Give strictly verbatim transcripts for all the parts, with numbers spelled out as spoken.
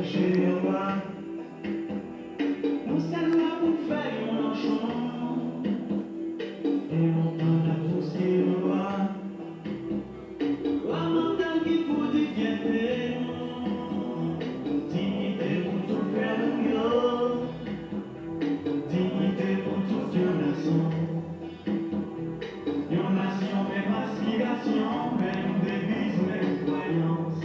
Chèche yon lwa, nou sèl la pou fè yon nanchon. Gen lontan n ap pouse yon lwa. Lwa mantal ki pou di fyète nou. Diyite pou tout frè nou yo. Diyite pou tout yon nasyon. Yon nasyon, menm aspirasyon, menm deviz, menm kwayans.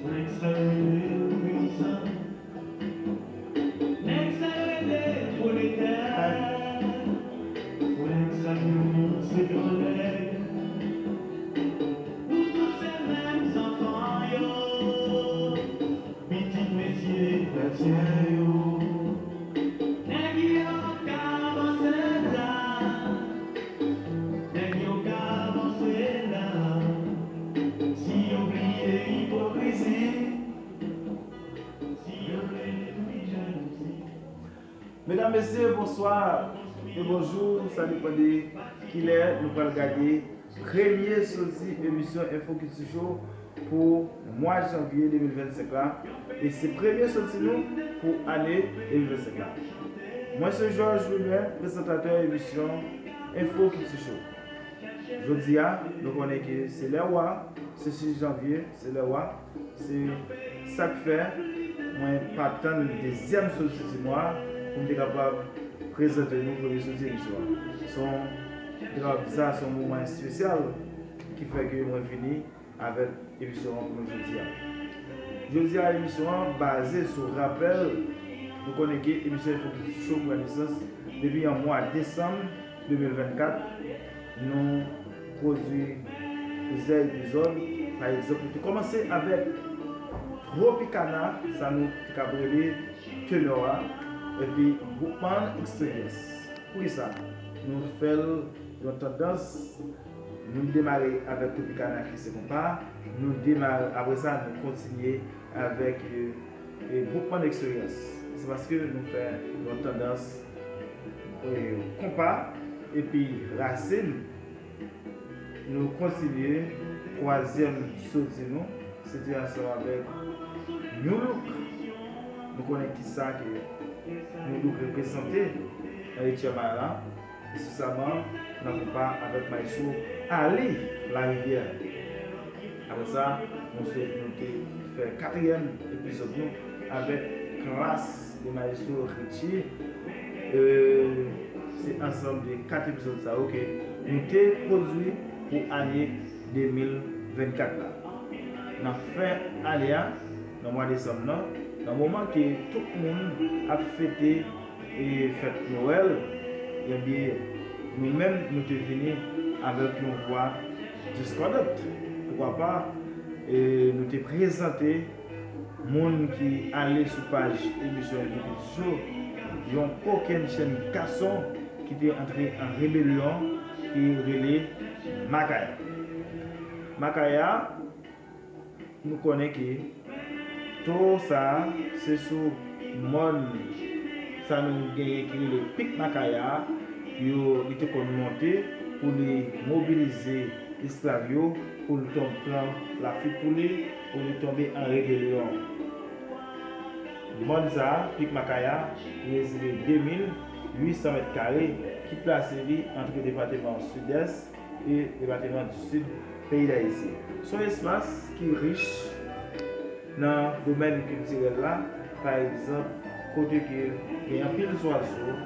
Nèg sa yo rele peyizan. Nèg sa yo rele pwoletè. Nèg sa yo se gran nèg. Nou tout se menm zanfan yo. Pitit mesye Gratyen yo. Nèg yo ka avanse la. Nèg yo ka avanse la. Si yo bliye ipokrizi, si yo bliye tout jalouzi. Medam, mesye, bonswa e bonjou. Sa depann de kilè nou pral gade premye soti emisyon Enfo Kilti Cho pou mwa janvye de mil vennsenk la. E se premye soti nou pou ane de mil vennsenk la. Mwen se Georges Wilmer, prezantatè emisyon Enfo Kilti Cho. Jodi a, nou konnen ke se lè wa, se sis janvye, se lè wa. Se sa k fè mwen pa tann dezyèm soti di mwa pou m te kapab prezante nou premye soti emisyon an. Se yon, m te kapab di sa, se yon moman espesyal ki fè ke mwen vini avèk emisyon an pou nou jodi a. Jodi a, emisyon an baze sou rapèl. Nou konnen ke emisyon Enfo Kilti Cho pran nesans depi an mwa desanm de mil vennkat. Nou pwodui plizyè epizòd. Pa egzanp, nou te kòmanse avèk Tropicana, sa nou te ka rele Tenor a, epi Boukman Experience. Poukisa? Nou fè l yon tandans, nou demare avèk Tropicana ki se konpa, nou demare, apre sa, nou kontinye avèk, e, e, Boukman Experience. Se paske nou fè yon tandans, e, konpa, epi rasin, nou kontinye twazyèm soti nou, se te ansanm avèk New Look. Nou konnen kisa ke New Look reprezante nan Etyè Mara, espesyalman nan konpa avèk Maestro Ali Larivière. Apre sa, nou se, nou te fè katriyèm epizòd nou avèk Klas de Maestro Richie. E, se ansanm de kat epizòd sa yo ke nou te pwodui pou ane de mil vennkat la. Nan fen ane a, nan mwa desanm nan, nan moman ke tout moun ap fete e fèt Nwèl, ebyen, nou menm, nou te vini avèk yon vwa diskòdant. Poukwa pa, e nou te prezante moun ki ale sou paj emisyon Enfo Kilti Cho, yon kokennchenn gason ki te antre an rebelyon, ki rele Makaya. Makaya, nou konnen ke towo sa a, se sou mòn sa nou genyen ki rele Pik Makaya a, yo, li te konn monte pou li mobilize esklav yo, pou l ton-, pran Lafrik pou li, pou li tonbe an rebelyon. Mòn sa a, Pik Makaya, li mezire de mil uit san mèt kare, ki plase li antre depatman Sidès e depatman di Sid peyi Dayiti. Se yon espas ki rich nan domèn kiltirèl la, pa egzanp, kote ke gen anpil zwazo,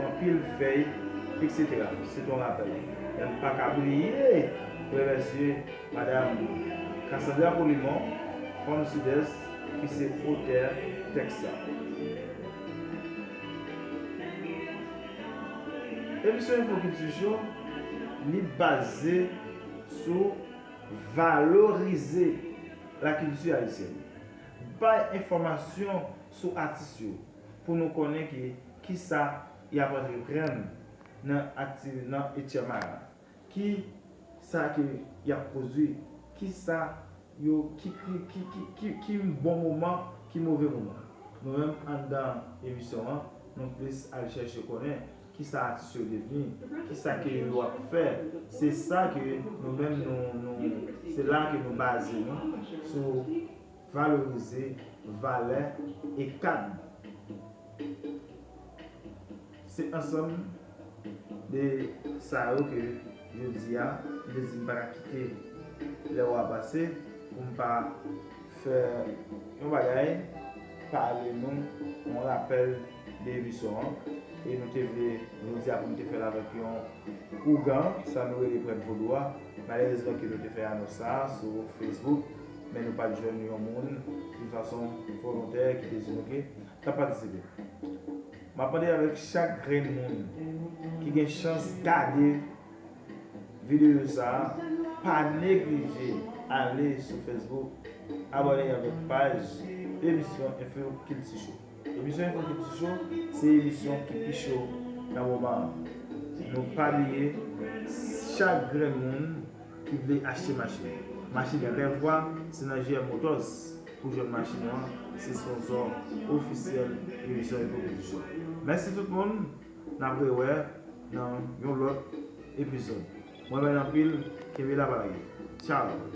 anpil fèy, etsetera. Se yon rapèl. E m pa ka bliye remèsye Madam Cassandra Polimon, Fanm Sidès, ki se otè tèks sa. Emisyon Enfo Kilti Cho, li baze sou valorize lakilti ayisyèn. Bay enfòmasyon sou atis yo pou nou konnen ki, kisa y ap antreprann nan akti-, nan Etyè Mara. Kisa ke y ap pwodui? Kisa yo, ki, ki, ki, ki, ki, ki bon moman, ki move moman. Nou menm anndan emisyon an, nou plis al chèche konnen kisa atis yo devni, kisa ke yo ap fè. Se sa ke nou menm nou, nou se la ke nou baze nou sou valorize valè e kad. Se ansanm de sa yo ke jodi a, m te di m pa ka kite lè w a pase pou m pa fè yon bagay, pale nou yon rapèl de emisyon an. E nou te vle jodi a pou nou te fè l avèk yon ougan, sa nou rele prèt vodou a. Malerezman ke nou te fè anons sa a sou Facebook, men nou pa t jwenn yon moun de fason volontè ki te di nou ke t ap patisipe. M ap mande avèk chak grenn moun ki gen chans gade videyo sa a, pa neglije ale sou Facebook, abòne avèk paj emisyon Info Kilti Show. Emisyon Info Kilti Show se emisyon ki pi cho nan moman an. Nou pa bliye, chak grenn moun ki vle achte machin. Machin rèv ou a, se nan J M Motors pou jwenn machin ou an, se sponsò ofisyèl emisyon Info Kilti Show. Mèsi tout moun, n ap rewè nan yon lòt epizòd. Mwen renmen anpil, kenbe la pa lage. Tchao!